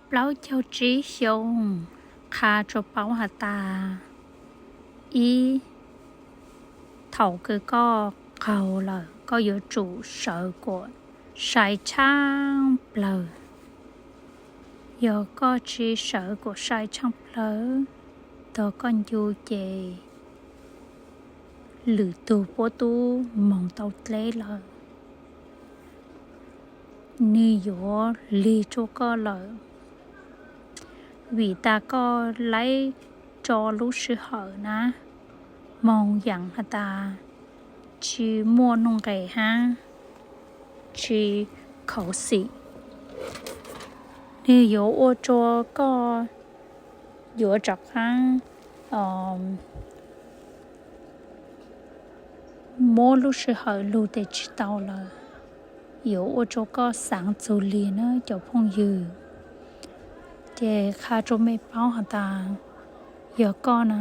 Plaub caug tsib xyoo qha rua paub has tas, ib, thaum kws koj qaug lawm koj yuav tsum sawv kuas sai tshaaj plawg. Yog koj tsi sawv kuas sai tshaaj plawg, tog koj ncu ces lwm tug puab tub moog tau dleb lawm, nwg yuav lig rua koj lawm. Vim tas koj laib tso lub sij hawm na, moog yaam has tas tsi muaj nuj nqes hab tsi khuv xim, nwg yuav ua rua koj yuav rov qaab muab lub sij hawm lug tes tsi tau lawm, yuav ua rua koj xaav txug li na cov phooj ywg. Ces qha rua mej paub has tas, yog koj na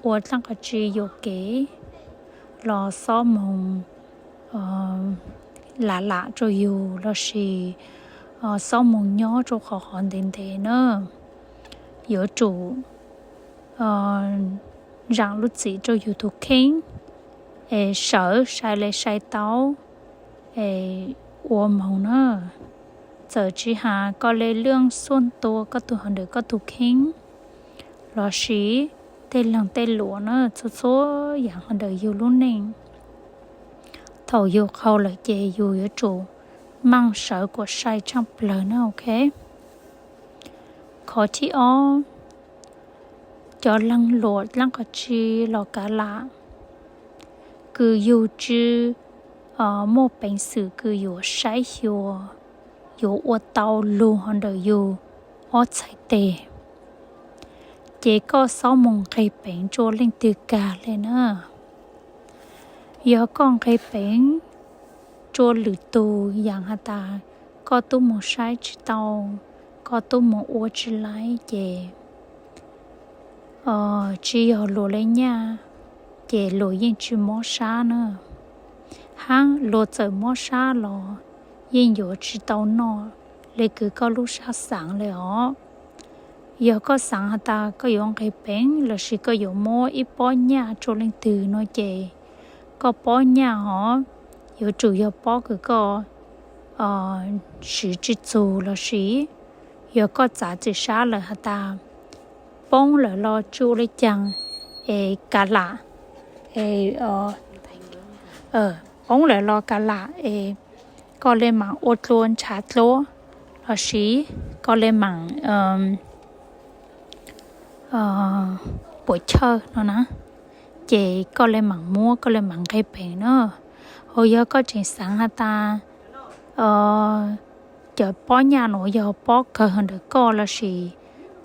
ua dlaab qhov tsi yuam kev los xob moog lam lam rua yug lossis xob moog nyob rua qhov qhov ntev ntev na, yuav tsum zaam lub txim rua yug tug kheej es sawv sai le sai tau es ua moog na. Txawm tsi has koj le lwj xuaj tua koj tug hov ntawm koj tug kheej lossis tej leeg tej luam na, txhua txhua yaam hov ntawm yug lub neej, thaum yug qaug lawm ces yug yuav tsum maaj sawv kuas sai tshaaj plawg na, ok. Qhov thib ob, cov leeg luam dlaab qhov tsi los kav lam, kws yug tsi muaj peev xwm kws yuav saib xyuas, yuav ua tau lug hov ntawm yug ob txhais tes, ces koj xob moog nqeg peev rua leej twg kag le na. Yog koj nqeg peev rua lwm tug yaam has tas koj tub moog saib tsi tau, koj tub moog ua tsi laib ces tsi yog luag le nyaj, ces luag yeej tsi mob sab na. Hab luag txawm mob sab los yeej yuav tsi tau noj le kws koj lub sab xaav le os. Yog koj xaav has tas koj yuav nqeg peev lossis koj yuav muab ib pob nyaj rua leej twg no ces koj pob nyaj hov yuav tsum yog pob kws koj siv tsi txug lossis yog koj txav txim sab lawm has tas poob lawm los tsi ua le caag es kav lam, poob lawm los kav lam es koj le maam ua dlua ntshav dlua lossis koj le maam puas chawj no na, ces koj le maam muab koj le maam nqeg peev na. Ho yog koj tseem xaav has tas cov pob nyaj nuav yog pob kawg ntawm koj lossis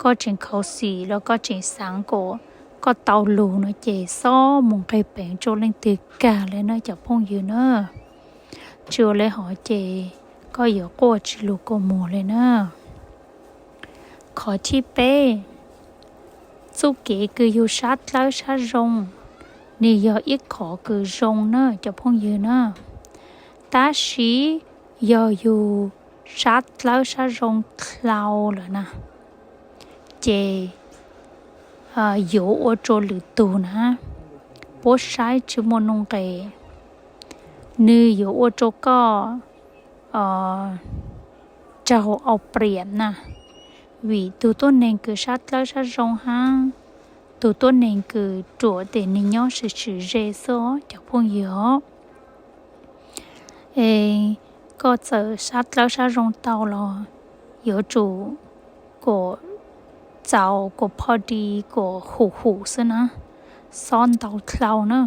koj tseem khuv xim los koj tseem xaav kuas koj tau lug no ces xob moog nqeg peev rua leej twg kag le na cov phooj ywg na. Tsi ua le hov ces koj yuav quaj tsi lug kua muag le na. Qhov thib peb, txuj kev kws yug sab dlawb sab zoo, nwg yog ib qhov kws zoo na cov phooj ywg na, tab sis yog yug sab dlawb sab zoo dlhau lawm na, ces yuav ua rua lwm tug na puab saib tsi muaj nuj nqes, nwg yuav ua rua koj raug au priam na, vim tug tuab neeg kws sab dlawb sab zoo hab tug tuab neeg kws ruam tes nwg nyob swm swm ze xwb os cov phooj ywg os. Es koj txawm sab dlawb sab zoo tau los yuav tsum kuas txaus kuas pho di kuas hum hum xwb na, xob ntau dlhau na.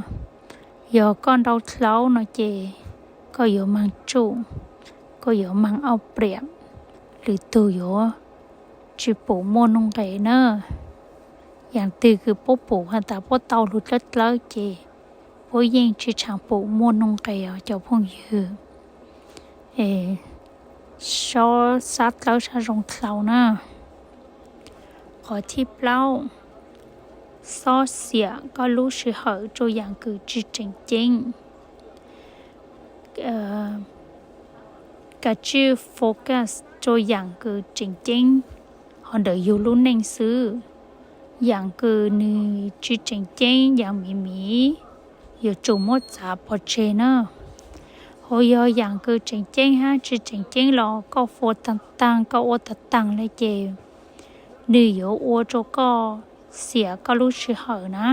Yog koj ntau dlhau no ces koj yuav maag tsuj, koj yuav maag au priam, lwm tug yuav tsi pum muaj nuj nqes na. Yaam twg kws puab pum has tas puab tau lug dlawb dlawb ces puab yeej tsi tshaam pum muaj nuj nqes os cov phooj ywg. Xob sab dlawb sab zoo dlhau na. Qhov thib plaub, xob xiam koj lub sij hawm rua yaam kws tsi tseem ceeb. Kav tsij focus rau yaam kws tseem ceeb hov ntawm yug lub neej xwb. Yaam kws nws tsis tseem ceeb, yaam miv miv, yuav tsum muab txav pov tseg na. Hos yog yaam kws tseem ceeb hab tsis tseem ceeb los koj fua taag taag, koj ua taag taag le ces nws yuav ua rau koj xiam koj lub sij hawm na,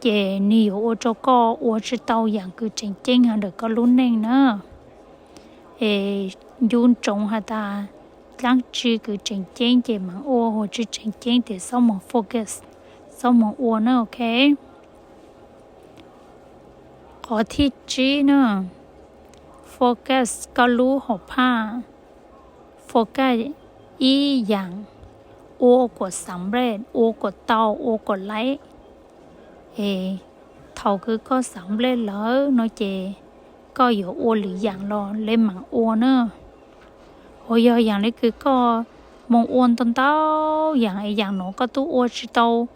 ces nws yuav ua rau koj ua tsis tau yaam kws tseem ceeb hov ntawm koj lub neej na. Es ncu ntsoov has tas dlaab tsi kws tseem ceeb ces maam ua, hos tsis tseem ceeb ces xob moog focus, xob moog ua na, ok. Qhov thib tsib na, focus koj lub hom phaj, focus ib yaam, ua kom xaam lej, ua kom tau, ua kom laib. Es thaus kws koj xaam lej lawm no ces koj yuav ua lwm yaam los le maam ua na. Hos yog yaam le kws koj moog ua ntau ntau yaam es yaam nuav koj tub ua tsis tau,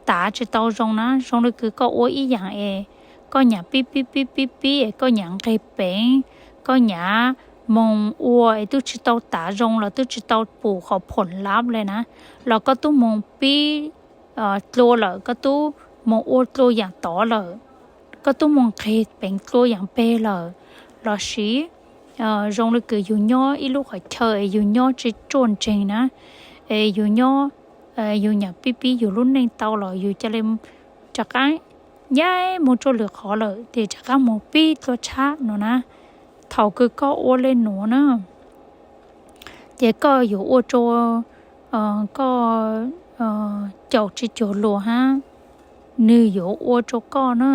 tav tsis tau zoo na, zoo le kws koj ua ib yaam es koj nyam pib pib pib pib pib es koj nyam nqeg peev, koj nyam moog ua es tub tsis tau tav zoo los tub tsis tau pum qhov phom lab le na, los koj tub moog pib dlua lawm, koj tub moog ua dlua yaam tod lawm, koj tub moog nqeg peev dlua yaam peg lawm, lossis zoo le kws yug nyob ib lub qhov chaw es yug nyob tsis ruaj nreeg na, es yug nyob, yug nyam pib pib yug lub neej tau los yug ca le rov qaab nyaib moog rua lwm qhov lawm tes rov qaab moog pib dlua tshab no na. Thaus kws koj ua le nuav na, ces koj yuav ua rua koj caum tsis cuag luas hab, nwg yuav ua rua koj na,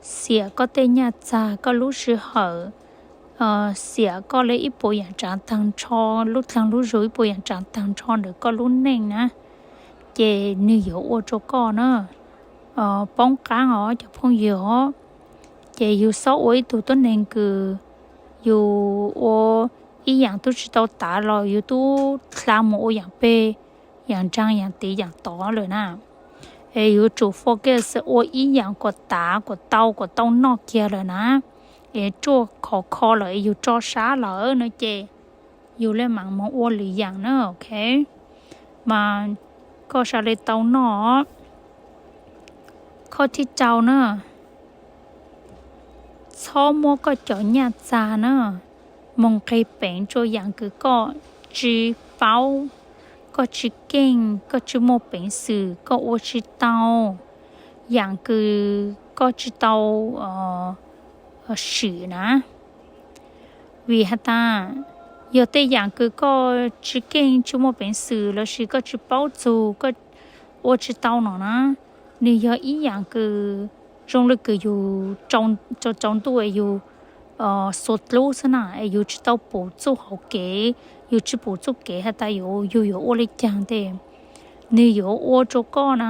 xiam koj tej nyaj txag, koj lub sij hawm, xiam koj le ib puas yaam tsaav taag nrho, lub dlaag lub zug ib puas yaam tsaav taag nrho ntawm koj lub neej na, ces nwg yuav ua rua koj na poob qaab os cov phooj ywg os. Ces yug xob ua ib tug tuab neeg kws yug ua ib yaam tub tsis tau tav los yug tub dlha moog ua yaam peg, yaam ntsaag, yaam tiv, yaam tod lawm na. Es yuav tsum focus ua ib yaam kom tav, kom tau, kom tau noj kiag lawm na. Es ruaj khov kho lawm es yug tso sab lawm no ces yug le maam moog ua lwm yaam na, ok. Mas koj sa le tau noj. Qhov thib rau na, txhob muab koj cov nyaj txag na moog nqeg peev rua yaam kws koj tsis paub, koj tsis keej, koj tsis muaj peev xwm, koj ua tsis tau, yaam kws koj tsis tau swm na. Vim has tas yog tej yaam kws koj tsis keej, tsis muaj peev xwm lossis koj tsis paub txug, koj ua tsis tau no na, nwg yog ib yaam kws zoo le kws yug rau ntuj es yug xuas dlub xwb na, es yug tsis tau pum txuj hauv kev, yug tsis pum txuj kev has tas yug yuav ua le caag tes nwg yuav ua rua koj na,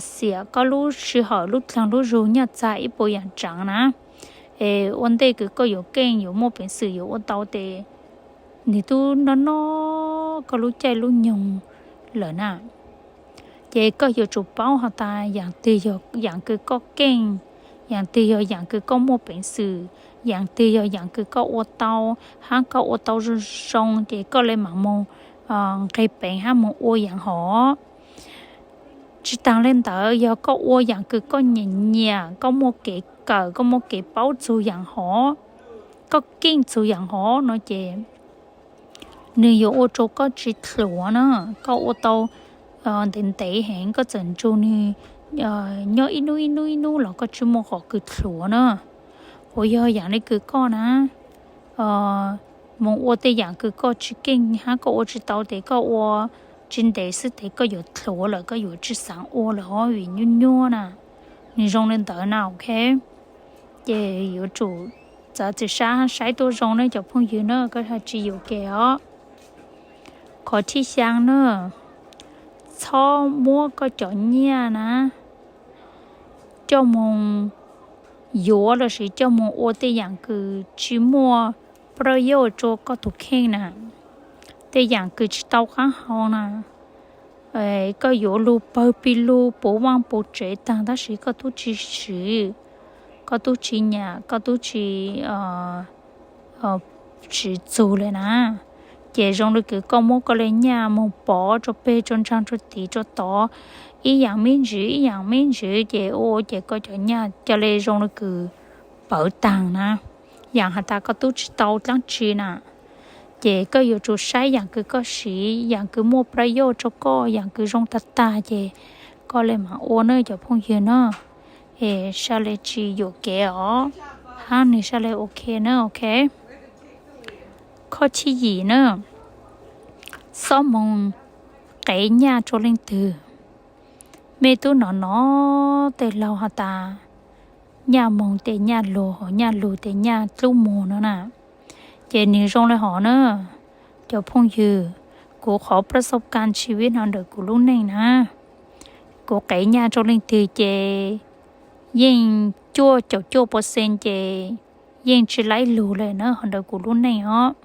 xiam koj lub sij hawm, lub dlaag lub zug, nyaj txag ib puas yaam tsaav na. Es ua ntej kws koj yuav keej, yuav muaj peev xwm yuav ua tau tes nwg tub noj noj koj lub caij lub nyoog lawm na. Ces koj yuav tsum paub has tas yaam twg yog yaam kws koj keej, yaam twg yog yaam kws koj muaj peev xwm, yaam twg yog yaam kws koj ua tau, hab koj ua tau zoo zoo ces koj le maam moog nqeg peev hab moog ua yaam hov. Tsis taag le ntawd, yog koj ua yaam kws koj nyiam nyiam, koj muaj kev kawm, koj muaj kev paub txug yaam hov, koj keej txug yaam hov no ces nwg yuav ua rua koj tsis txhluav na. Koj ua tau ntev ntev heev, koj txawm nrug nwg nyob ib nub ib nub ib nub los koj tsis muaj qhov kws txhluav na. Uas yog yaam le kws koj na, moog ua tej yaam kws koj tsis keej hab koj ua tsis tau tes koj ua tsis ntev xwb tes koj yuav txhluav lawm, koj yuav tsis xaav ua lawm os, vim nyuaj nyuaj na. Nwg zoo le ntawd na, ok. Ces yuav tsum txav txim sab saib tuaj zoo ne cov phooj ywg na, koj ha tsis yuam kev os. Qhov thib xyaa na, txhob muab koj cov nyiaj na coj moog yuav lossis coj moog ua tej yaam kws tsis muaj pab yaj rua koj tug kheej na, tej yaam kws tsis tau qaab hau na. Koj yuav lug pawg pig lug puv vaaj puv tsev taag tab sis koj tub tsis swv, koj tub tsis nyam, koj tub tsis, tsis txug li na. Ces zoo li kws koj muab koj li nyaj moog pov rua peg rua nraag rua tim rua tod, ib yaam me ntsis ib yaam me ntsis ces ua ces koj cov nyaj ca le zoo li kws pawv taag na, yaam has tas koj tub tsis tau dlaab tsi na. Ces koj yuav tsum saib yaam kws koj siv, yaam kws muaj pab yaj rua koj, yaam kws zoo tag tag ces koj le maam ua na cov phooj ywg na. Es saib le tsis yuam kev os, hab nwg saib le ok na, ok. Qhov thib yim na, xob moog qev nyaj rua leej twg. Mej tub nov nov tej laug has tas nyaj moog tes nyaj lug, ho nyaj lug tes nyaj dlub mug no na. Ces nwg zoo le hov na, cov phooj ywg, kuv qhov pab xob ka tsi vib no ntawm kuv lub neej na, kuv qev nyaj rua leej twg ces yeej cuaj caum cuaj percent ces yeej tsi laib lug le na hov ntawm kuv lub neej os.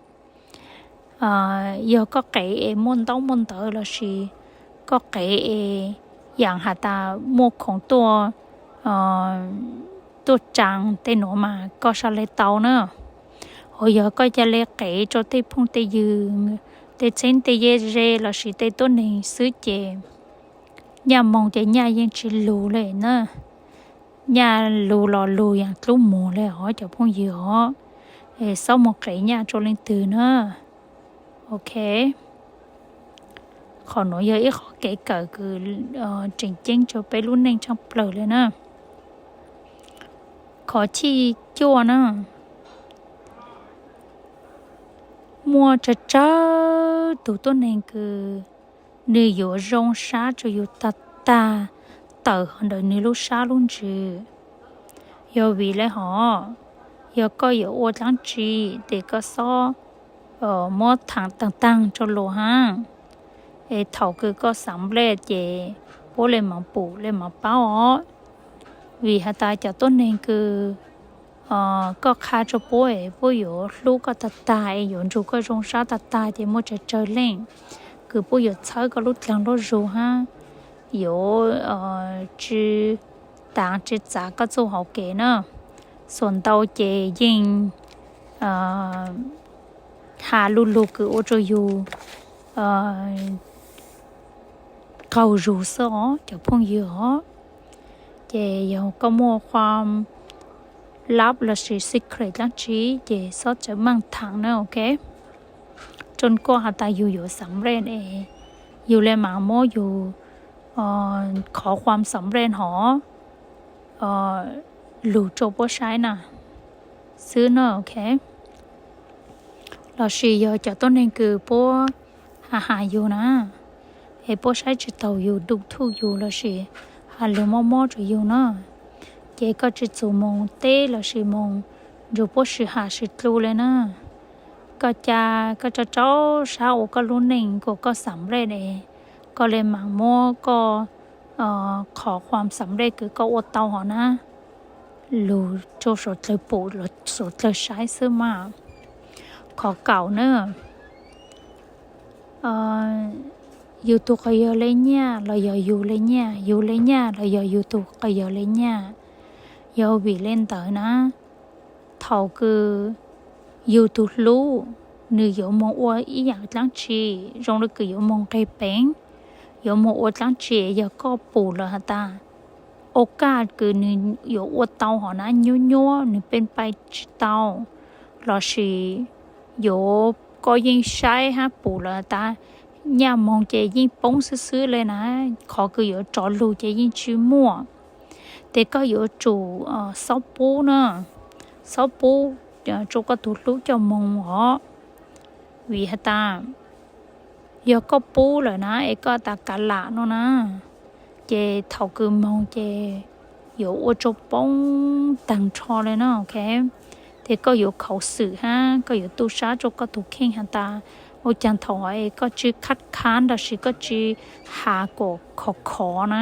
Yog koj qev es muaj ntaub muaj ntawv lossis koj qev es yaam has tas muaj khoom tuaj, tuaj tsaa tej nuav mas koj saib le tau na. Ho yog koj ca le qev rua tej phooj tej ywg, tej txheeb tej ze lossis tej tuab neeg xwb ces nyaj moog ces nyaj yeej tsi lug le na. Nyaj lug los lug yaam dlub mug le os cov phooj ywg os. Xob moog qev nyaj rua leej twg na. Ok, qhov nuav yog ib qhov kev kawm kws tseem ceeb rua peb lub neej tshaaj plawg le na. Qhov thib cuaj na, muaj tsawg tsawg tug tuab neeg kws nwg yuav zoo sab rua yug tag tag tawm hov ntawm nwg lub sab lub ntsws. Yog vim le hov, yog koj yuav ua dlaab tsi tes koj xob muab thaam taag taag rua luas hab, es thaum kws koj xam lej ces puab le maam pum le maam paub os. Vim has tas cov tuab neeg kws koj qha rua puab es puab yuav hlub koj tag tag es yuav nrug koj zoo sab tag tag ces muaj tsawg tsawg leej kws puab yuav txhawb koj lub dlaag lub zug hab yuav tsi taav tsi txav koj txuj hauv kev na. Xuam ntau ces yeej has lu lug kws ua rua yug qaug zug xwb os cov phooj ywg os. Ces yog koj muaj qhuam lab lossis secret dlaab tsi ces xob txawm maaj thaam na, ok. Rua koj has tas yug yuav xam lej es yug le maam muab yug qhov qhuam xam lej hov lug rua puab saib na xwb na, ok. Lossis yog cov tuab neeg kws puab has has yug na, es puab saib tsi taug yug, du thuj yug lossis has lug mob mob rua yug na, ces koj tsi txug moog teb lossis moog nrug puab sib has sib dlu le na. Koj ca, koj rau rau sab ua koj lub neej kuas koj xam lej es koj le maam muab koj qhov qhuam xam lej kws koj ua tau hov na lug rua suav dlawg pum, suav dlawg saib xwb mas. Qhov kaum na, yug tug quas yawg le nyaj los yog yug le nyaj, yug le nyaj los yog yug tug quas yawg le nyaj, yog vim le ntawd na, thaum kws yug tug hlub, nwg yuav moog ua ib yaam dlaab tsi, zoo le kws yuav moog nqeg peev, yuav moog ua dlaab tsi, yog koj pum lawm has tas, ua kaj kws nwg yuav ua tau hov na nyuab nyuab, nwg pej pai tsi tau, lossis yuav, koj yeej saib hab pum lawm tas nyaj moog ces yeej poob xwb xwb le na, qhov kws yuav rov lug ces yeej tsi muaj. Ces koj yuav tsum xob pub na, xob pub rua koj tug hlub coj moog os. Vim has tas, yog koj pub lawm na es koj tas kav lam no na, ces thaum kws moog ces yuav ua rua poob taag nrho le na, ok. Ces koj yuav khuv xim hab koj yuav tu sab rua koj tug kheej has tas, ua caag thaum es koj tsi khab khab lossis koj tsi has kom khov khov na,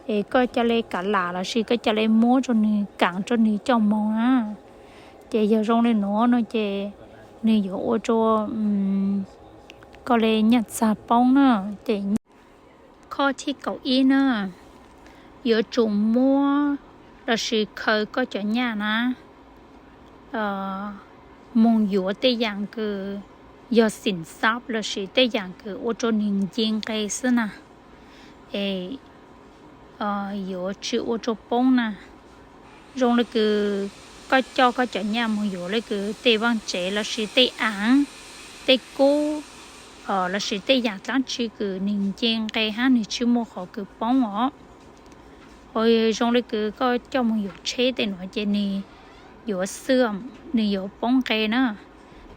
es koj ca le kav lam lossis koj ca le muab rua nwg, kaam rua nwg coj moog na. Ces yog zoo le nuav no ces nwg yuav ua rua koj le nyaj txag poob na. Ces qhov thib kaum ib na, yuav tsum muab lossis khaws koj cov nyaj na, moog yuav tej yaam kws yog xim xab lossis tej yaam kws ua rua nwg nce nqe xwb na, es yuav tsi ua rua poob na. Zoo le kws koj coj koj cov nyaj moog yuav le kws tej vaaj tsev lossis tej aav, tej kub, lossis tej yaam dlaab tsi kws nwg nce nqe hab nwg tsi muaj qhov kws poob os. Ho zoo le kws koj coj moog yuav tsheb tej nuav ces nwg yuav xwm, nwg yuav poob nqe na.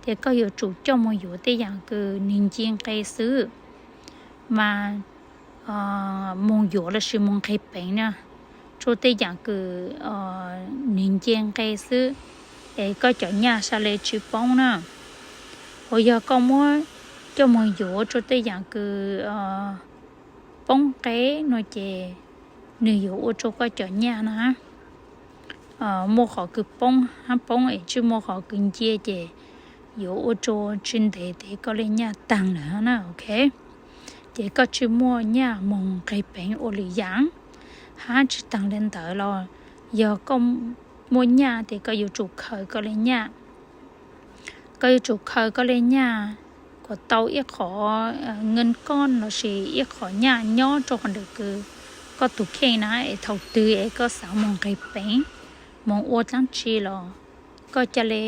Ces koj yuav tsum coj moog yuav tej yaam kws nwg nce nqe xwb, mas moog yuav lossis moog nqeg peev na, rua tej yaam kws nwg nce nqe xwb, es koj cov nyaj sa le tsi poob na. Ho yog koj muab coj moog yuav rua tej yaam kws poob nqe no ces nwg yuav ua rua koj cov nyaj na muaj qhov kws poob hab poob es tsi muaj qhov kws nce ces yuav ua rua tsi ntev tes koj le nyaj taag lawm na, ok. Ces koj tsi muaj nyaj moog nqeg peev ua lwm yaam. Hab tsi taag le ntawd los yog koj muaj nyaj tes koj yuav tsum khaws koj le nyaj. Koj yuav tsum khaws koj le nyaj kuas tau ib qhov nqee koj lossis ib qhov nyaj nyob rua qhov ntawm kws koj tug kheej na, es thaum twg es koj xaav moog nqeg peev, moog ua dlaab tsi los koj ca le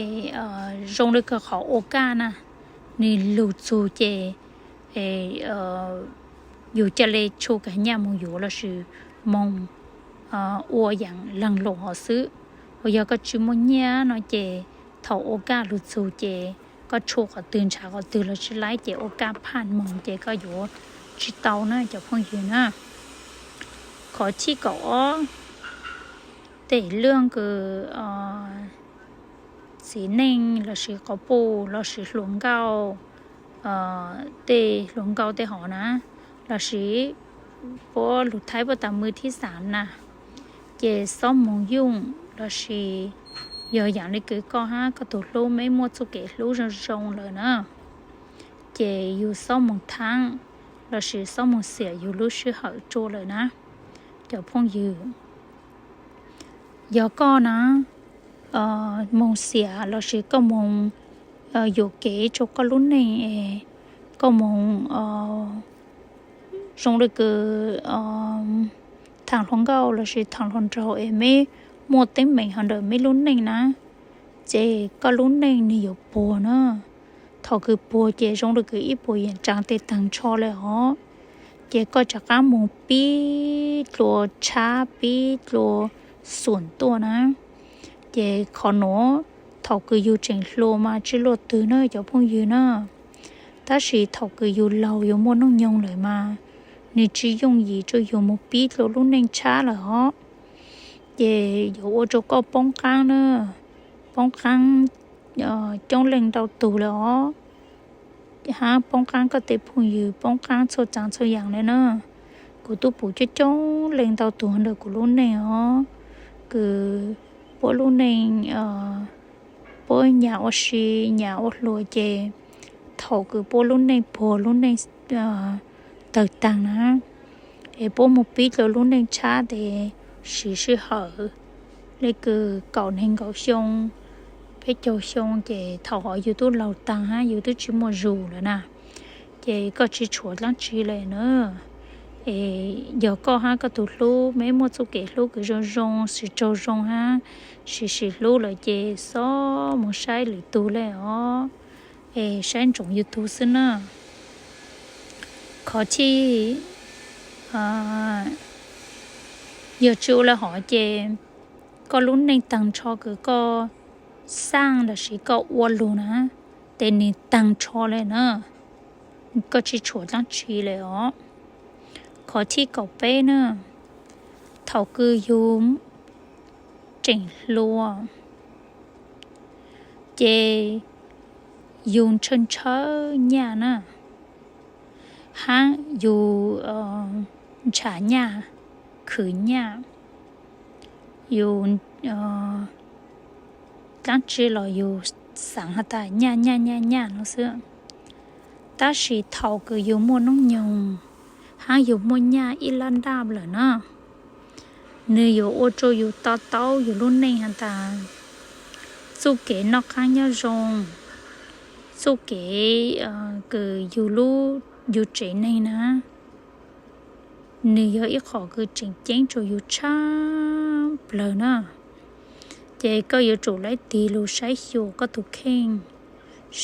zoo le kws qhov ua kaj na, nwg lug txug ces yug ca le tshu kag nyaj moog yuav lossis moog ua yaam leeg lug hov xwb. Uas yog koj tsi muaj nyaj no ces thaum ua kaj lug txug ces koj tshu qhov twg ntshaw qhov twg los tsi laib ces ua kaj phaj moog ces koj yuav tsi tau na cov phooj ywg na. Qhov thib kaum ob, tej lwaj kws txiv neej lossis quas puj lossis hluas nkauj, tej hluas nkauj tej hov na, lossis puab lug Thaib puab tas mwv thib xaam na, ces xob moog yooj lossis yog yaam le kws koj hab koj tug hlub meb muaj txuj kev hlub zoo zoo lawm na, ces yug xob moog thaab lossis xob moog xiam yug lub sij hawm rua lawm na cov phooj ywg. Yog koj na moog xiam lossis koj moog yuam kev rua koj lub neej es koj moog zoo le kws thaam hluas nkauj lossis thaam hluas nraug es meb muaj teeb meem hov ntawm meb lub neej na, ces koj lub neej nwg yuav puag na. Thaum kws puag ces zoo le kws ib puas yeem tsaa tes taag nrho le os. Ces koj rov qaab moog pib dlua tshab pib dlua xuam tuaj na. Ces qhov nuav thaum kws yug tseem hluas mas tsi luaj twg na cov phooj ywg na. Tab sis thaum kws yug laug yug muaj noob nyoog lawm mas nwg tsi yooj yim rua yug moog pib dlua lub neej tshab lawm os. Ces yuav ua rua koj poob qaab na, poob qaab coob leej ntau tug le os. Hab poob qaab koj tej phooj ywg, poob qaab txhua tsav txhua yaam le na. Kuv tub pum coob coob leej ntau tug ntawm kuv lub neej os, kws puab lub neej puab nyam ua si nyam ua hluas ces thaum kws puab lub neej puag lub neej tawg taag na, es puab moog pib dlua lub neej tshab tes siv sij hawm le kws kaum neeg nkaum xyoo, peb caug xyoo ces thaum hov yug tub laug taag hab yug tub tsi muaj zug lawm na, ces koj tsi tshuav dlaab tsi le na. Es yog koj hab koj tug hlub meb muaj txuj kev hlub kws zoo zoo, sib raug zoo hab sib sib hlub lawm ces xob moog saib lwm tug le os, es saib ntsoov yug tug xwb na. Qhov thib, yog tsi ua le hov ces koj lub neej taag nrho kws koj xaaj lossis koj ua lug na, tes nwg taag nrho le na, koj tsi tshuav dlaab tsi le os. Qhov thib kaum peb na, thaum kws yug tseem hluas ces yug ntshaw ntshaw nyaj na, hab yug ntshaw nyaj, khwv nyaj, yug dlaab tsi los yug xaav has tas nyaj nyaj nyaj nyaj no xwb. Tab sis thaum kws yug muaj noob nyoog hab yug muaj nyaj ib lab daj lawm na, nwg yuav ua rua yug to taub yug lub neej has tas Txuj kev noj qab nyob zoo, txuj kev kws yug lub yug tsev neeg na, nws yog ib qho kws tseem ceeb rua yug tshaj plawg na. Ces koj yuav tsum laib tig lug saib xyuas koj tug kheej,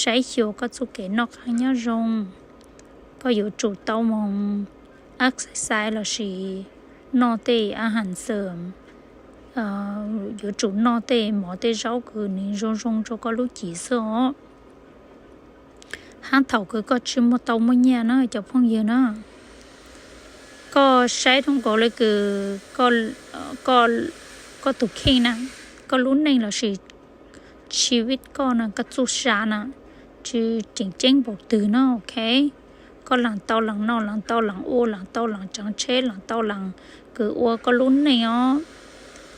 saib xyuas koj txuj kev noj qab nyob zoo. Koj yuav tsum tau moog exercise lossis noj tej a has xwm, yuav tsum noj tej mov tej zaub kws nws zoo zoo rua koj lub cev xwb os. Hab thaum kws koj tsi muaj tau muaj nyaj na cov phooj ywg na, koj saib dhau nkaus le kws koj tug kheej na, koj lub neej lossis tshivij koj na, koj txuj sa na, tsi tseem ceeb npaum twg na, ok. Koj laam tau laam noj, laam tau laam ua, laam tau laam tsaav tsheb, laam tau laam kws ua koj lub neej os.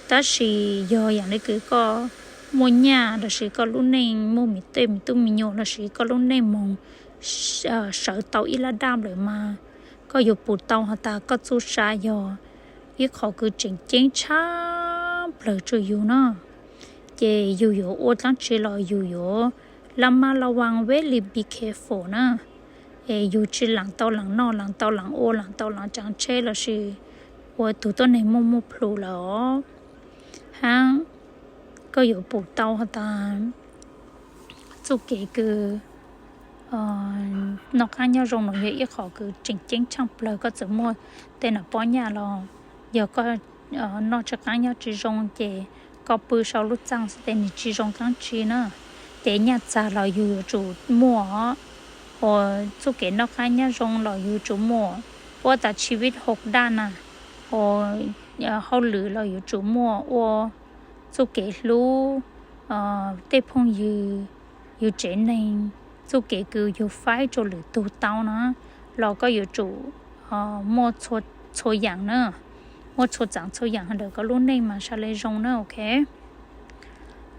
Tab sis yog yaam le kws koj muaj nyaj lossis koj lub neej muaj me tej me tub me nyuam lossis koj lub neej moog sawv tau ib lab daj lawm mas koj yuav pum tau has tas koj txuj sa yog ib qho kws tseem ceeb tshaj plawg rua yug na. Ces yug yuav ua dlaab tsi los yug yuav lab mab lab vaam, very be careful na. Es yug tsi laam tau laam noj, laam tau laam ua, laam tau laam tsaav tsheb lossis ua tug tuab neeg muaj muaj plhus lawm os. Hab koj yuav pum tau has tas txuj kev kws noj qab nyob zoo nuav yog ib qho kws tseem ceeb tshaaj plawg. Koj txawm muaj tej nam pob nyaj los yog koj noj tsi qaab nyob tsi zoo ces koj pw sau lub txaaj xwb tes nwg tsi zoo dlaab tsi na. Ces nyaj txag los yug yuav tsum muaj, ua txuj kev noj qab nyob zoo los yug yuav tsum muaj, ua tas tshivij hauv daj na, ua hauj lwm los yuav tsum muaj, ua txuj kev hlub tej phooj ywg, yug tsev neeg, txuj kev kws yug faib rua lwm tug tau na, los koj yuav tsum muaj txhua yaam na, muaj txhua txaam txhua yaam hov ntawm koj lub neej mas sa le zoo na, ok.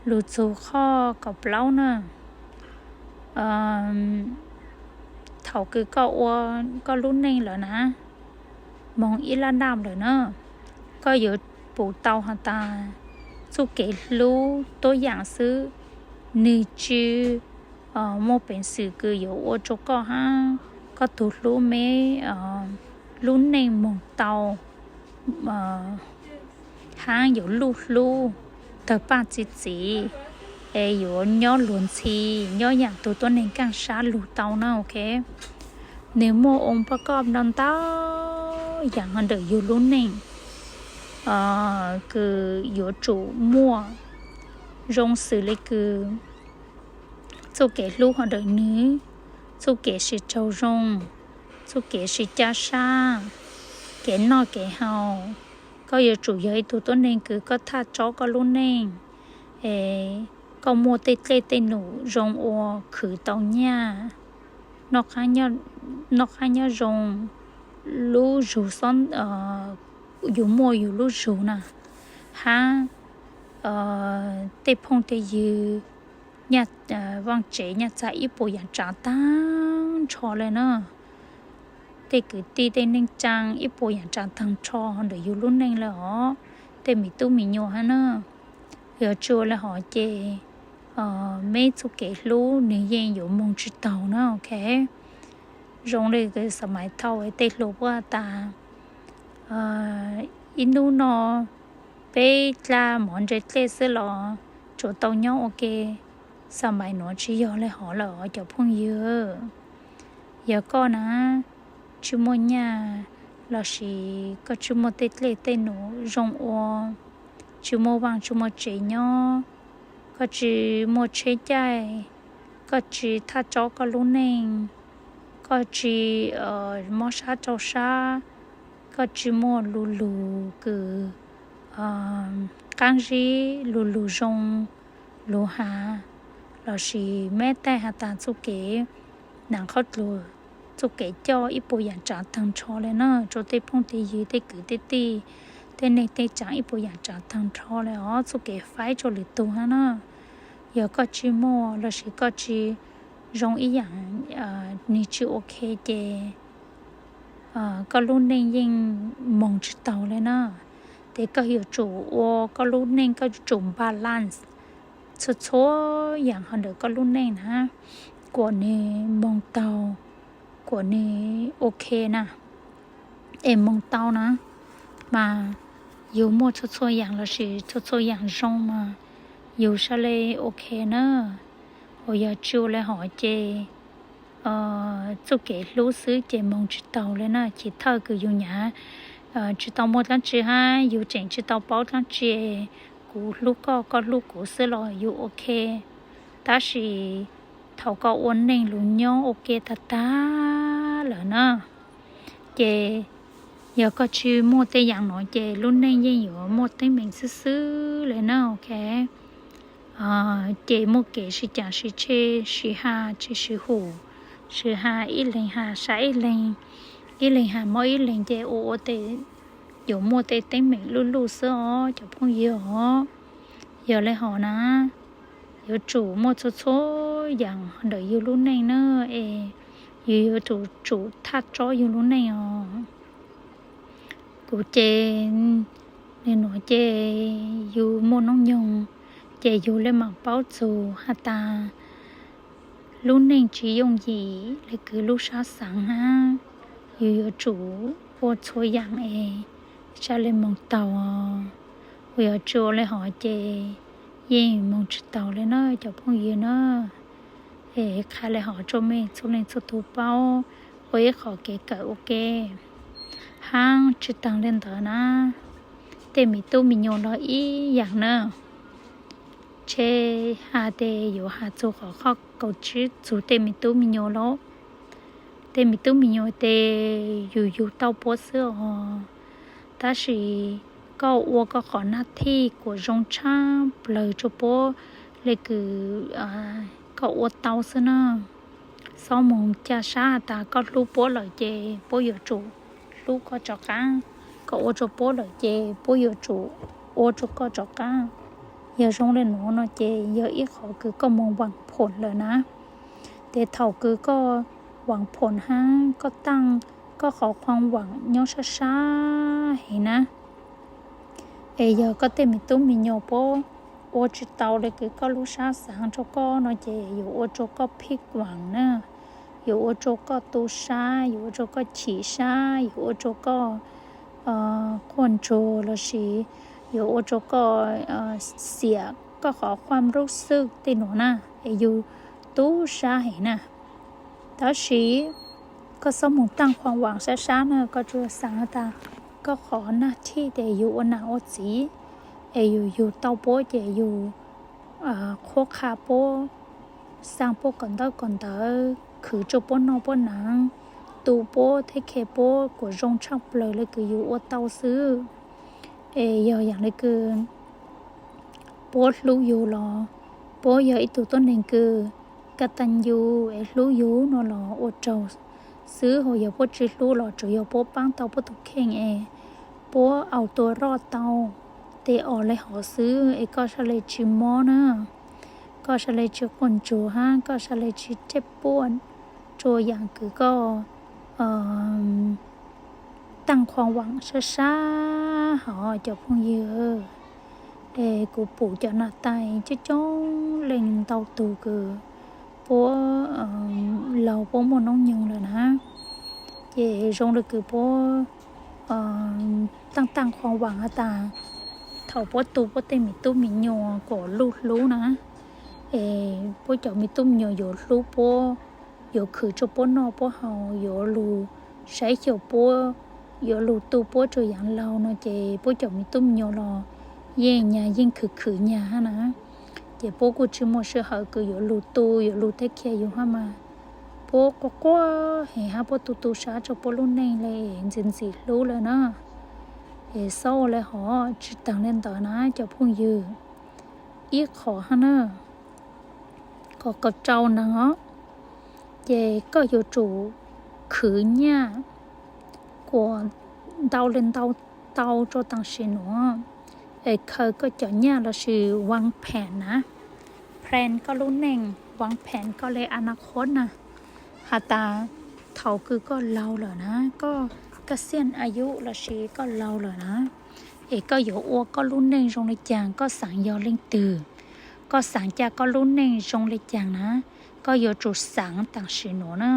Lug txug qhov kaum plaub na, thaum kws koj ua koj lub neej lawm na, moog ib lab daj lawm na, koj yuav pum tau has tas txuj kev hlub tuab yaam xwb, nwg tsi muaj peev xwm kws yuav ua rua koj hab koj tug hlub meb lub neej moog tau hab yuav luj hlub tawg paaj txi txiv, es yuav nyob luag ntxhi, nyob yaam tug tuab neeg kaaj sab lug tau na, ok. Nwg muaj ua pab koj ntau ntau yaam hov ntawm yug lub neej kws yuav tsum muaj, zoo xws le kws txuj kev hlub hov ntawm nwg, txuj kev sib raug zoo, txuj kev sib caj sab, kev noj kev haus. Koj yuav tsum yog ib tug tuab neeg kws koj thaj tsob koj lub neej, es koj muaj tej dlej tej num zoo ua khwv tau nyaj, noj qab nyob zoo, lub zug xob, yug muaj yug lub zug na, hab tej phooj tej ywg, vaaj tsev nyaj txag ib puas yaam tsaav taag nrho le na. Tej kwv tij tej neej tsaa ib puas yaam tsaav taag nrho ntawm yug lub neej le os, tej me tub me nyuam hab na. Yog tsi ua le hov ces meb txuj kev hlub nwg yeej yuav moog tsi taug na, ok. Zoo le kws xav mais thau tej hluas puab tas, ib nub no peb dlaa mov ntse dlej xwb los tsuas tau nyob ua ke. Xav mais nuav tsi yog le hov lawm os cov phooj ywg. Yog koj na, tsi muaj nyaj lossis koj tsi muaj tej dlej tej num zoo ua, tsi muaj vaaj tsi muaj tsev nyob, koj tsi muaj tsheb caij, koj tsi thaj tsob koj lub neej, koj tsi mob sab rau sab, koj tsi muaj lu lug kws qaab zib, lu lug zoo, lug hav, lossis meb taij has tas txuj kev naav qhov dlug, txuj kev coj ib puas yaam tsaav taag nrho le na, rua tej phooj tej ywg tej kwv tej tij, tej neej tej tsaa ib puas yaam tsaav taag nrho le os, txuj kev faib rua lwm tug hab na. Yog koj tsi muaj lossis koj tsi zoo ib yaam, nwg tsi ua ke ces koj lub neej yeej moog tsi taug le na. Tes koj yuav tsum ua koj lub neej koj yuav tsum balance, txhua txhua yaam hov ntawm koj lub neej na, kuas nwg moog tau, kuas nwg ok na, es moog tau na, mas yug muaj txhua txhua yaam lossis txhua txhua yaam zoo mas yug sab le ok na. Hos yog tsi ua le hov ces txuj kev hlub xwb ces moog tsi taug le na. Chiv thawj kws yug nyam tsi tau muaj dlaab tsi hab yug tseem tsi tau paub dlaab tsi, kuv hlub koj, koj hlub kuv xwb los yug ok. Tab sis thaum koj ua neej lug nyob ua ke tag tag lawm na, ces yog koj tsi muaj tej yaam nuav ces lub neej yeej yuav muaj teeb meem xwb xwb le na, ok. Ces muaj kev sib cav sib tseg, sib haj tseg sib hum, sib haj ib leeg haj sab ib leeg, ib leeg haj mob ib leeg ces ua ua tes yuav muaj tej teeb meem luj luj xwb os cov phooj ywg os. Yog le hov na, yuav tsum muaj txhua txhua yaam ntawm yug lub neej na, es yug yuav tsum tsum thaj tsob yug lub neej os. Kuv ces, nwg nuav ces yug muaj noob nyoog, ces yug le maam paub txug has tas lub neej tsi yooj yim le kws lub sab xaav hab, yug yuav tsum ua txhua yaam es sab le moog taug. Kuv yog tsi ua le hov ces yeej moog tsi taug le na cov phooj ywg na. Es qha le hov tsua mej txhua leej txhua tug paub ua ib qhov kev kawm ua ke. Hab tsi taag le ntawd na, tej me tub me nyuam los ib yaam na, tshe has tes yuav has txug qhov qhov kaum tsib txug tej me tub me nyuam lawm. Tej me tub me nyuam tes yug yug tau puab xwb os, tab sis koj ua koj qhov nag thij kuas zoo tshaj plawg rua puab le kws koj ua tau xwb na. Xob moog ca sab has tas koj hlub puab lawm ces puab yuav tsum hlub koj rov qaab, koj ua rua puab lawm ces puab yuav tsum ua rua koj rov qaab. Yog zoo le nuav no ces yog ib qhov kws koj moog vaam phoom lawm na. Tes thaum kws koj vaam phoom hab koj taaj koj qhov khuam vaam nyob sab sab heev na, es yog koj tej me tub me nyuam puab ua tsi tau le kws koj lub sab xaav rua koj no ces yuav ua rua koj phij vaam na, yuav ua rua koj tu sab, yuav ua rua koj chim sab, yuav ua rua koj quaj ntsuag lossis yuav ua rua koj xiam koj qhov khuam lub xwb tej nuav na, es yug tu sab heev na. Tab sis koj xob moog taaj khuam vaam sab sab na, koj tsuas xaav has tas koj qhov nag thij tes yug ua nam ua txiv, es yug yug tau puab ces yug qhuab qha puab, xaa puab kom ntawv kom ntawv, khwv rua puab noj puab naav, tu puab, theb khe puab kuas zoo tshaj plawg le kws yug ua tau xwb. Es yog yaam le kws puab hlub yug los, puab yog ib tug tuab neeg kws ka taag yug es hlub yug no los ua tsaug xwb, hos yog puab tsi hlub los tsuas yog puab paab tau puab tug kheej es puab au tua roj tau tes os le hov xwb es koj sab le tsi mob na, koj sab le tsi quaj ntsuag hab koj sab le tsi caj puaj rua yaam kws koj taaj khuam vaam sab sab hov cov phooj ywg. Es kuv pum cov nam tais coob coob leej ntau tug kws puab laug puab muaj noob nyoog lawm na, ces zoo le kws puab taaj taaj khuam vaam has tas thaum puab tu puab tej me tub me nyuam kom luj hlub na, es puab cov me tub me nyuam yuav hlub puab, yuav khwv rua puab noj puab haus, yuav lug saib xyuas puab, yuav lug tu puab rua yaav laug no ces puab cov me tub me nyuam los yeej nyag yeej khwv khwv nyag hab na. Ces puab kuj tsi muaj sij hawm kws yuav lug tu yuav lug theb khiav yug hab mas, puab quaj quaj heev hab puab tu tu sab rua puab lub neej le ntxim ntxim hlub lawm na. Es xob ua le hov tsi taag le ntawd na cov phooj ywg, ib qhov hab na, qhov kaum rau neeg os, ces koj yuav tsum khwv nyaj kuas ntau le ntau tau rua taam sim nuav, es khaws koj cov nyaj lossis vaab phem na, plan koj lub neej, vaab phem koj le a na khuab na, has tas thaum kws koj laug lawm na, koj kaj xiaj a yub lossis koj laug lawm na, es koj yuav ua koj lub neej zoo le caag, koj xaav yog leej twg, koj xaav ca koj lub neej zoo le caag na, koj yuav tsum xaav taam sim nuav na.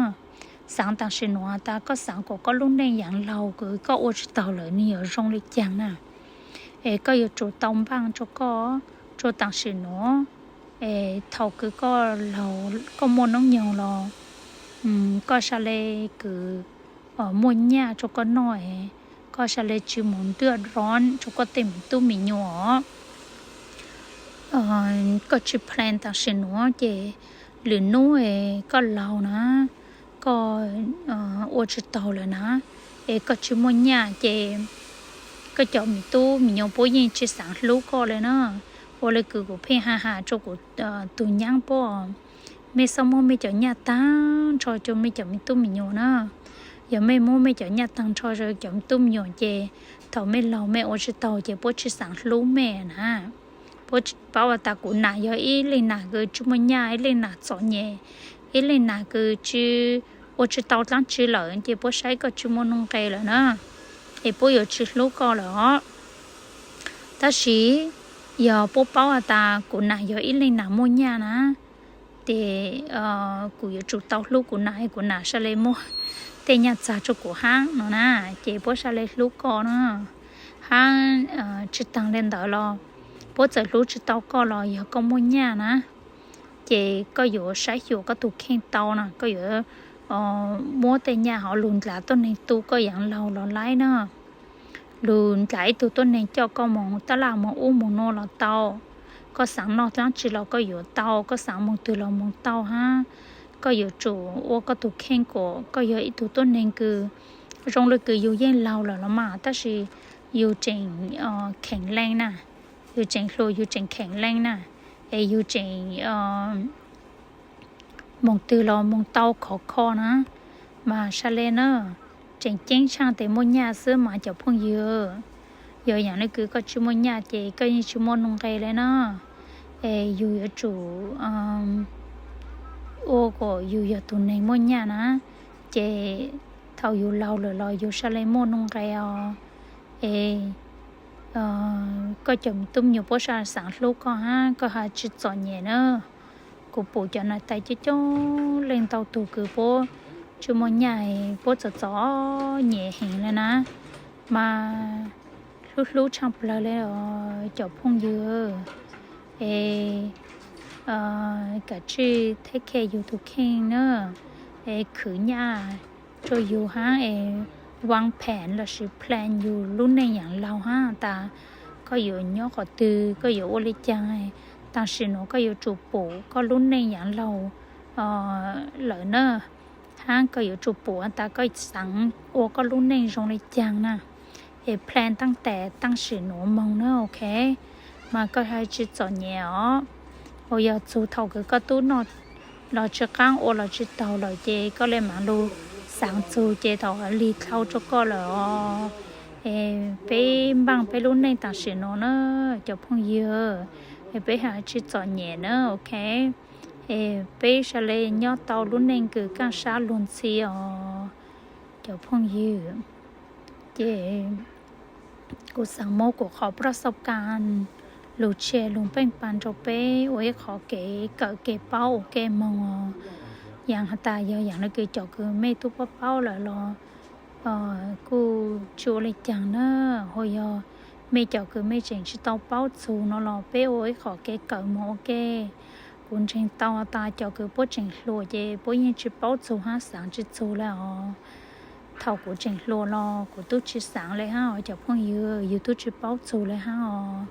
Xaav taam sim nuav tas koj xaav kuas koj lub neej yaav laug kws koj ua tsis taug lawm nwg yuav zoo le caag na. Es koj yuav tsum tau npaaj rua koj, rua taam sim nuav, es thaus kws koj laug koj muaj noob nyoog los koj sa le kws muaj nyaj rua koj noj, koj sa le tsi moog ntuaj rov rua koj tej me tub me nyuam os. Koj tsi plan taam sim nuav ces lwm nub koj laug na, koj ua tsi taug lawm na, es koj tsi muaj nyaj ces koj cov me tub me nyuam puab yeej tsi xaav hlub koj le na. Ua le kws kuv pheej has has rua kuv tug nyaab puab, mej xob muab mej cov nyaj taag nrho rua mej cov me tub me nyuam na. Yog mej muab mej cov nyaj taag nrho rua cov me tub me nyuam ces thaus mej laug mej ua tsi taug ces puab tsi xaav hlub mej na. Puab paub tas kuv nam yog ib leej nam kws tsi muaj nyaj, ib leej nam txom nyem, ib leej nam kws tsi ua tsi tau dlaab tsi lawm ces puab saib koj tsi muaj nuj nqe lawm na, es puab yuav tsi hlub koj lawm os. Tab sis yog puab paub has tas kuv nam yog ib leej nam muaj nyaj na, ces kuv yuav tsum tau hlub kuv nam, kuv nam sa le muab tej nyaj txag rua kuv hab no na, ces puab sa le hlub koj na. Hab tsi taag le ntawd los puab txawm hlub tsi tau koj los yog koj muaj nyaj na, ces koj yuav saib xyuas koj tug kheej tau na, koj yuav muab tej nyaj hov lug ndlav tuab neeg tu koj yaav laug los laib na. Lug ndlav ib tug tuab neeg coj koj moog taj laj moog ub moog nuav los tau. Koj xaav noj dlaab tsi los koj yuav tau, koj xaav moog twg los moog tau hab. Koj yuav tsum ua koj tug kheej kuas koj yog ib tug tuab neeg kws zoo le kws yug yeej laug lawm los mas tab sis yug tseem kheev leej na, yug tseem hluas yug tseem kheev leej na, es yug tseem moog twg los moog tau khov kho na, mas sa le na, tseem ceeb tshaaj tes muaj nyaj xwb mas cov phooj ywg. Yog yaam le kws koj tsi muaj nyaj ces koj yeej tsi muaj nuj nqe le na. Es yug yuav tsum ua kuas yug yog tug neeg muaj nyaj na, ces thaus yug laug lawm los yug sa le muaj nuj nqe os. Es koj cov tub me nyuam puab sa xaav hlub koj hab koj ha tsi txom nyem na. Kuv pum cov nam tais coob coob leej ntau tug kws puab tsi muaj nyaj, puab txom txom nyem heev le na, mas hlub hlub tshaaj plawg le os cov phooj ywg. Es kav tsij take care yug tug kheej na, es khwv nyaj rua yug hab es ua phem lossis plan yug lub neej yaav laug hab tas koj yuav nyob qhov twg, koj yuav ua le caag. Tam sim nuav koj yuav tsum pum koj lub neej yaav laug lawm na, hab koj yuav tsum pum tas koj xaav ua koj lub neej zoo le caag na. Es plan taab tes tam sim nuav moog na, ok, mas koj ha tsi txom nyem os. Uas yog txug thaus kws koj tub noj los tsi qaab ua los tsi taug lawm ces koj le maam lug xaav txug ces thaus lig dlhau rua koj lawm os. Es peb npaaj peb lub neej tam sim nuav na cov phooj ywg, es peb ha tsi txom nyem na, ok. Es peb sa le nyob tau lub neej kws kaaj sab luag ntxhi os cov phooj ywg. Ces kuv xaav muab kuv qhov pab xauj ka lug tshia lug peej pas rua peb ua ib qhov kev kawm kev paub ua ke moog os. Yaam has tas yog yaam le kws cov kws mej tub paub paub lawm los kuj tsi ua le caag na, ho yog mej cov kws mej tseem tsi tau paub txug no los peb ua ib qhov kev kawm moog ua ke. Kuv ntseeg tau has tas cov kws puab tseem hluas ces puab yeej tsi paub txug hab xaav tsi txug le os. Thaus kuv tseem hluas los kuv tub tsi xaav le hab os cov phooj ywg, yug tub tsi paub txug le hab os.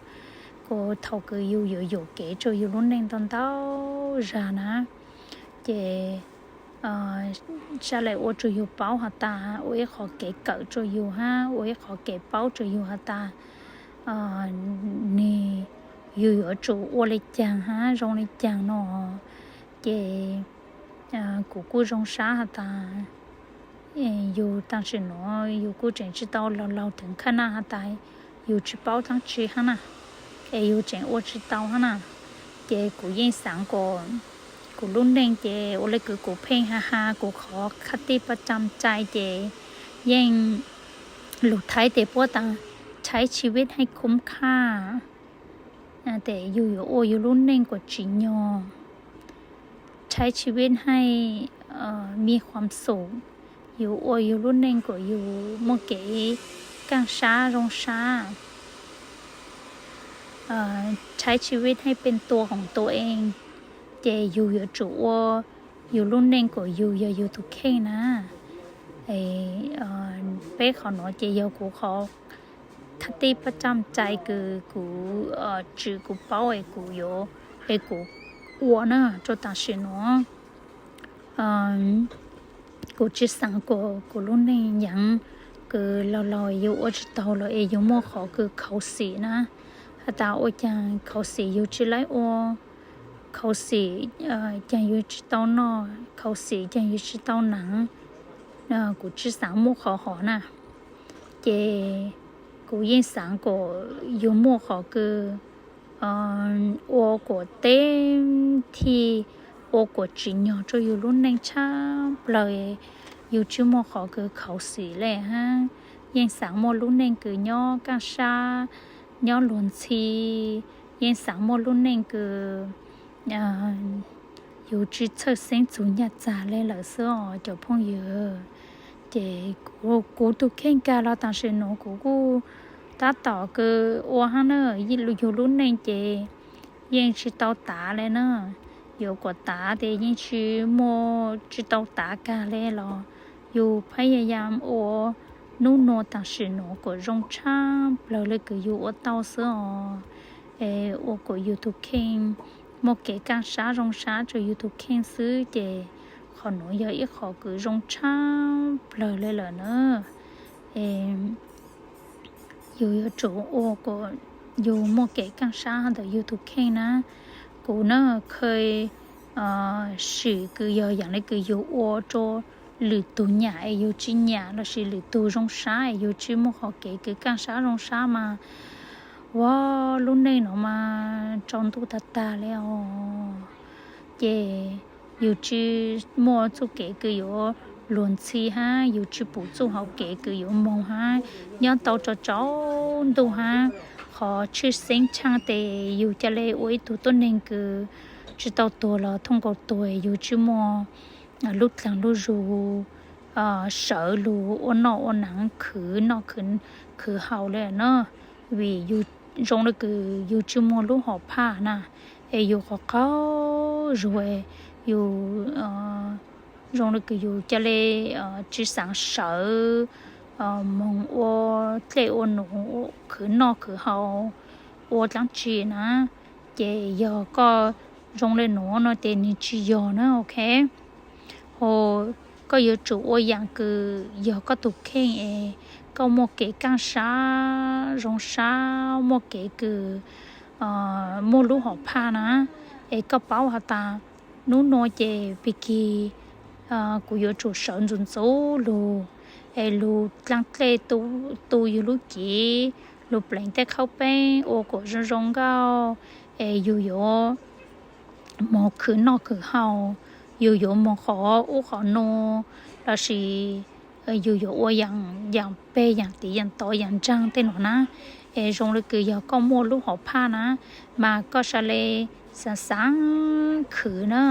Kuv thaus kws yug yuav yuam kev rua yug lub neej ntau ntau zag na, ces sab le ua rua yug paub has tas, ua ib qhov kev kawm rua yug hab ua ib qhov kev paub rua yug has tas nwg, yug yuav tsum ua le caag hab zoo le caag no. Ces kuv kuj zoo sab has tas yug tam sim nuav yug kuj tseem tsi tau laug laug theev khaj naj has tas yug tsi paub dlaab tsi hab na, es yug tseem ua tsi tau hab na. Ces kuv yeej xaav kuas kuv lub neej ces ua le kws kuv pheej ha ha kuv qhov khaj tij paj cam cai ces yeej lug thaib tes puab tas ใช้ชีวิตให้คุ้มค่า Tes yug yuav ua yug lub neej kom tsim nyog, ใช้ชีวิตให้มีความสุข, yug ua yug lub neej kom yug muaj kev kaaj sab zoo sab, ใช้ชีวิตให้เป็นตัวของตัวเอง, ces yug yuav tsum ua yug lub neej kom yug yog yug tus kheej na. Peb qhov nuav ces yog kuv qhov thaj tij paj tsaj cai kws kuv tswm kuv paub es kuv yuav, es kuv ua na rua taam sim nuav. Kuv tsi xaav kuas kuv lub neej yeev kws laug laug yug ua tsi taug lawm es yug muaj qhov kws khuv xim na. Has tas ua caag khuv xim yug tsi laib ua, khuv xim caag yug tsi tau noj, khuv xim caag yug tsi tau naav, kuv tsi xaav muaj qhov hov na. Ces kuv yeej xaav kuas yug muaj qhov kws ua kuas teb thij, ua kuas tsim nyog rua yug lub neej tshaj plawg, yug tsi muaj qhov kws khuv xim le hab. Yeej xaav muaj lub neej kws nyob kaaj sab, nyob luag ntxhi, yeej xaav muaj lub neej kws yug tsi txhawj xeeb txug nyaj txag le lawm xwb os cov phooj ywg. Ces kuv tus kheej kag los taam sim nuav kuv kuj tab tom kws ua hab na, yug lub neej ces yeej tsi tau tav le na. Yuav kuas tav tes yeej tsi muaj, tsi tau tav kag le los yug phab yaj yam ua nub nua taam sim nuav kuas zoo tshaj plawg le kws yug ua tau xwb os. Ua kuas yug tus kheej muaj kev kaaj sab zoo sab rua yug tus kheej xwb ces qhov nuav yog ib qhov kws zoo tshaj plawg le lawm na. Yug yuav tsum ua kuas yug muaj kev kaaj sab ntawm yug tus kheej na. Kuv na, khawj sim kws yog yaam le kws yug ua rua lwm tug nyam es yug tsi nyam lossis lwm tug zoo sab es yug tsi muaj qhov kev kws kaaj sab zoo sab mas, ua lub neej nuav mas tsaus ntuj tag tag le os. Ces yug tsi muaj txuj kev kws yuav luag ntxhi hab yug tsi pum txuj hauv kev kws yuav moog hab nyob tau tsaus tsaus ntuj hab. Qhov tshwj xeeb tshaaj tes yug ca le ua ib tug tuab neeg kws tsi tau tuag los thooj nkaus tuag, yug tsi muaj lub dlaag lub zug sawv lug ua noj ua naav khwv noj khwv haus le na. Vim yug zoo le kws yug tsi muaj lub hom phaj na, es yug qhov qaug zug, yug zoo le kws yug ca le tsi xaav sawv moog ua dlej ua num, khwv noj khwv haus, ua dlaab tsi na. Ces yog koj zoo le nuav no ces nwg tsi yog na, ok. Ho koj yuav tsum ua yaam kws yog koj tus kheej es koj muaj kev kaaj sab zoo sab, muaj kev kws muaj lub hom phaj na. Es koj paub has tas nub nua ces pig kig kuv yuav tsum sawv ntxuv ntxuv lug, es lug dlaab dlej tu yug lub cev, lug pleev tej qhaub peeb ua kuas zoo zoo nkauj, es yug yuav moog khwv noj khwv haus, yug yuav moog qhov ub qhov nuav, lossis yug yuav ua yaam peg yaam tiv yaam tod yaam ntsaag tej nuav na. Es zoo le kws yog koj muaj lub hom phaj na, mas koj sa le xaav xaav khwv na,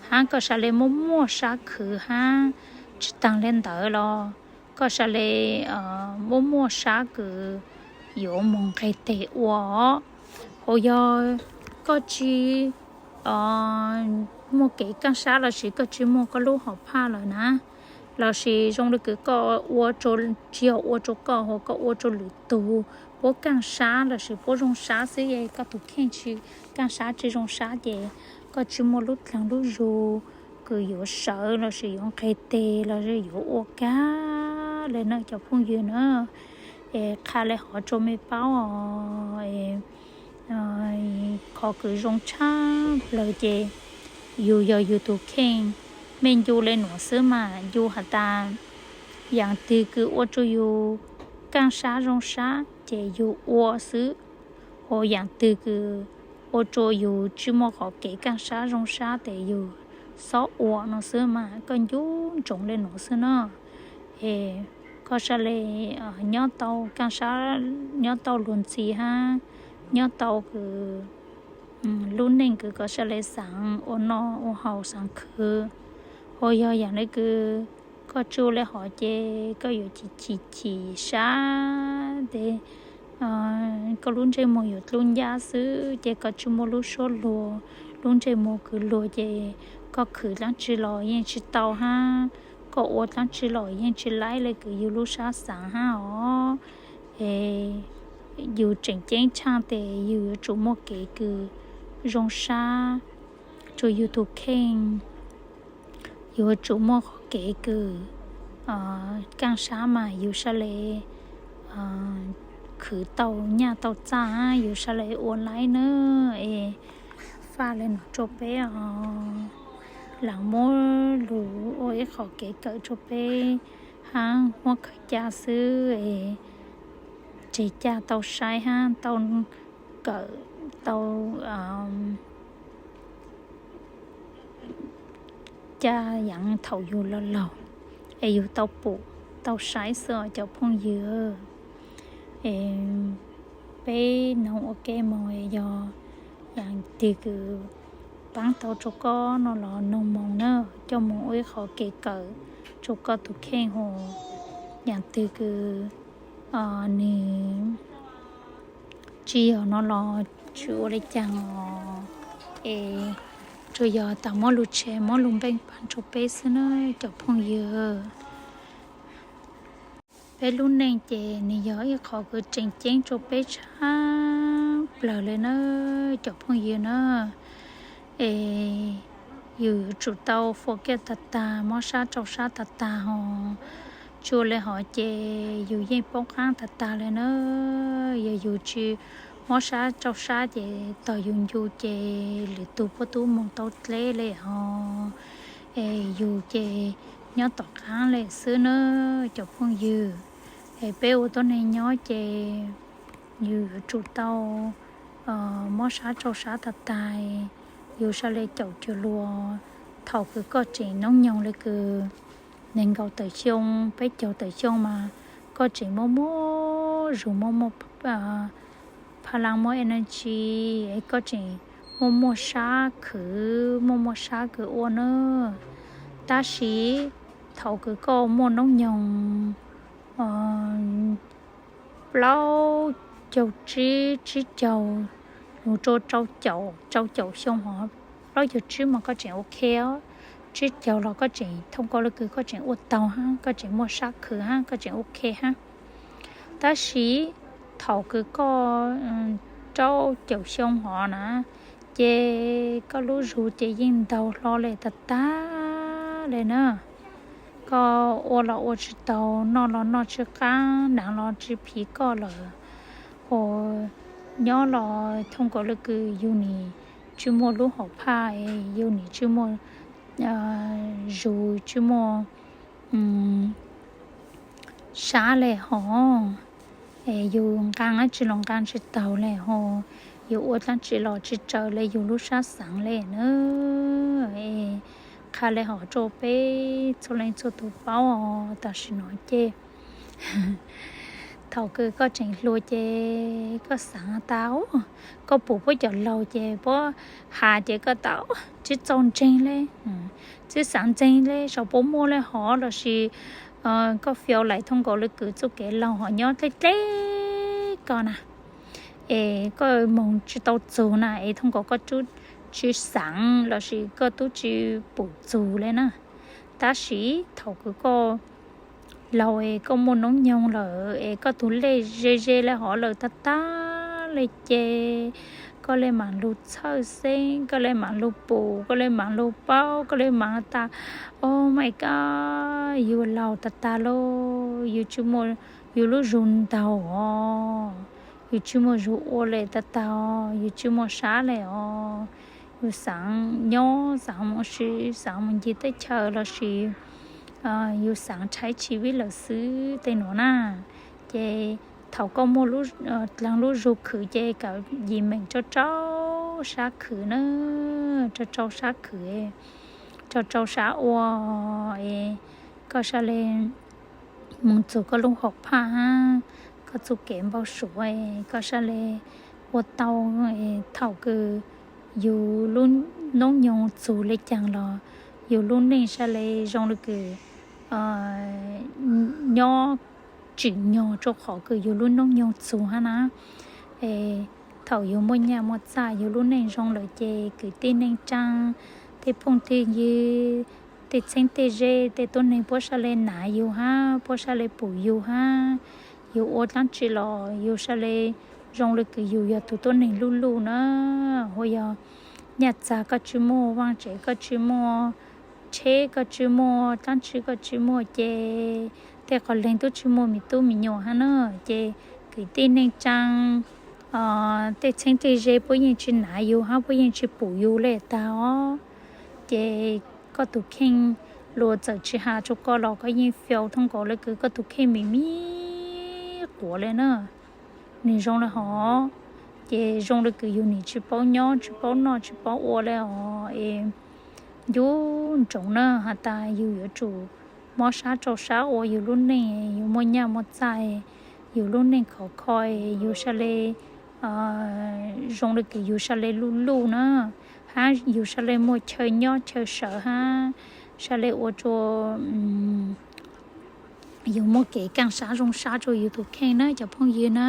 hab koj sa le muaj muaj sab khwv hab. Tsi taag le ntawd los koj sa le muaj muaj sab kws yuav moog nqeg teg ua os. Ho yog koj tsi muaj kev kaaj sab lossis koj tsi muaj koj lub hom phaj lawm na, lossis zoo le kws koj ua, tsi yog ua rua koj, ho koj ua rua lwm tug puab kaaj sab lossis puab zoo sab xwb es koj tus kheej tsi kaaj sab tsi zoo sab ces koj tsi muaj lub dlaag lub zug kws yuav sawv lossis yuav nqeg teg lossis yuav ua kag le na cov phooj ywg na. Es qha le hov rua mej paub os. Qhov kws zoo tshaj plawg ces yug yog yug tus kheej. Mej ncu le nuav xwb mas, ncu has tas yaam twg kws ua rua yug kaaj sab zoo sab ces yug ua xwb, ho yaam twg kws ua rua yug tsi muaj qhov kev kaaj sab zoo sab tes yug xob ua no xwb mas, koj ncu ntsoov le nuav xwb na. Es koj sa le nyob tau kaaj sab, nyob tau luag ntxhi hab nyob tau kws lub neej kws koj sawv le xaav ua noj ua haus xaav khwv. Ho yog yaam le kws koj tsi ua le hov ces koj yuav chim chim chim sab tes koj lub ntsej muag yuav dlub ncab xwb ces koj tsi muaj lub suab luag, lub ntsej muag kws luag ces koj khwv dlaab tsi los yeej tsi tau hab, koj ua dlaab tsi los yeej tsi laib le kws yug lub sab xaav hab os. Es yug tseem ceeb tshaaj tes yug yuav tsum muaj kev kws zoo sab rua yug tug kheej. Yug yuav tsum muaj qhov kev kws kaaj sab mas yug sawv le khwv tau nyaj tau txaj, yug sawv le ua laib na. Es faj le nuav rua peb os, laam muab lug ua ib qhov kev kawm rua peb hab muab khaws ca xwb es tseg ca tau saib hab tau kawm tau ca yaav thaum yug laug laug es yug tau pum tau saib xwb os cov phooj ywg. Es peb noog ua ke moog es yog yaam twg kws paab tau rua koj no los noog moog na, coj moog ua ib qhov kev kawm rua koj tug kheej hos. Yaam twg kws nwg tsi yog no los tsi ua le caag os, es tsuas yog tas muab lug tshaj muab lug npeej paag rua peb xwb na cov phooj ywg. Peb lub neej ces nwg yog ib qhov kws tseem ceeb rua peb tshaj plawg le na cov phooj ywg na. Es yug yuav tsum tau fua kiaj tag tag, mob sab rau sab tag tag hos. Tsi ua le hov ces yug yeej poob qaab tag tag le na. Yog yug tsi mob sab rau sab ces tog yug ncu ces lwm tug puab tub moog tau dleb le hos. Es yug ces nyob tom qaab le xwb na cov phooj ywg. Es peb ua tuab neeg nyob ces yug yuav tsum tau mob sab rau sab tag tag. Yug sawv le caum cuag luag, thaum kws koj tseem noob nyoog le kws nees nkaum tawm xyoo peb caug tawm xyoo mas koj tseem muaj muaj zug muaj muaj pha laj muaj energy, es koj tseem muaj muaj sab khwv muaj muaj sab kws ua na. Tab sis thaum kws koj muaj noob nyoog plaub caug tsib, tsib caug mus rua rau caum xyoo hov, plaub caug tsib mas koj tseem ok os, tsib caug los koj tseem thooj koj le kws koj tseem ua taug hab koj tseem muaj sab khwv hab koj tseem ok hab. Tab sis thaum kws koj rau caum xyoo hov na, ces koj lub zug ces yeej ntaug hlo le tag tag le na. Koj ua los ua tsis tau, noj los noj tsis qab, naav los tsis phiv koj lawm. Hos nyob los thooj nkaus le kws yug nim tsis muaj lub hom phaj, yug nim tsis muaj zug, tsis muaj sab le hos, es yug nqaa dlaab tsi los nqaa tsis taug le hos, yug ua dlaab tsi los tsis raws le yug lub sab xaav le na. Es qha le hov rua peb txhua leej txhua tug paub os. Tam sim no ces thaum kws koj tseem hluas ces koj xaav tas, koj pum puab cov laug ces puab has ces koj tas tsis txaus ntseeg le, tsis xaav ntseeg le saum puab muaj le hov lossis koj fiav laim thooj nkaus le kws txuj kev laug hov nyob dleb dleb koj na, es koj moog tsis tau txug na, es thooj nkaus koj tub tsis xaav lossis koj tub tsis pum txug le na. Tab sis thaum kws koj laug es koj muaj noob nyoog lawm es koj tug lej ze ze le hov lawm tag tag le ces koj le maam lug txhawj xeeb, koj le maam lug pum, koj le maam lug paub, koj le maam tas, oh my god, yug laug tag tag lauj, yug tsis muaj, yug lub zug ntaug os, yug tsis muaj zug ua le tag tag os, yug tsis muaj sab le os, yug xaav nyob xaav mus si xaav mus ncig teb chaws lossis yug xaav rhaib tshiv vib lawm xwb tej nuav na. Ces thaum koj muaj dlaag lub zug khwv ces kawm yim meem rau rau sab khwv na, rau rau sab khwv, rau rau sab ua, es koj sab le moog txug koj lub hom phaj hab koj txuj kev npau suav, koj sab le ua tau thaum kws yus lub noob nyoog txug le caag los yus lub neej saib le zoo le kws nyob tsim nyog rua qhov kws yus lub noob nyoog txug hab na. Thaum yus muaj nyaj muaj txaj yus lub neej zoo lawm ces kwv tij neej tsaa, tej phooj tej ywg, tej txheeb tej ze, tej tuab neeg puab saib le nav yus hab puab saib le pum yus hab. Yus ua dlaab tsi los yus saib le zoo le kws yus yog tug tuab neeg luj luj na. Ua yog nyaj txag koj tsi muaj, vaaj tsev koj tsi muaj, tsheb koj tsi muaj, dlaab tsi koj tsi muaj ces tej qhov leeg tub tsi muaj me tub me nyuam hab na. Ces kwv tij neej tsaa, tej txheeb tej ze puab yeej tsi nav yus hab puab yeej tsi pum yus le taag os. Ces koj tug kheej luas txawm tsi has rua koj los koj yeej feel thoob nkaus le kws koj tug kheej mim mib quav le na. Nwg zoo le hov, ces zoo le kws yus nim tsi paub nyob tsi paub noj tsi paub ua le os. Es ncu ntsoov na has tas yus yuav tsum mob sab rau sab ua yus lub neej, yus muaj nyaj muaj txaj, yus lub neej khov kho, yus saib le zoo le kws yus saib le luj luj na, hab yus saib le muaj chaw nyob chaw sawv hab saib le ua rua yus muaj kev kaaj sab zoo sab rua yus tug kheej na cov phooj ywg na.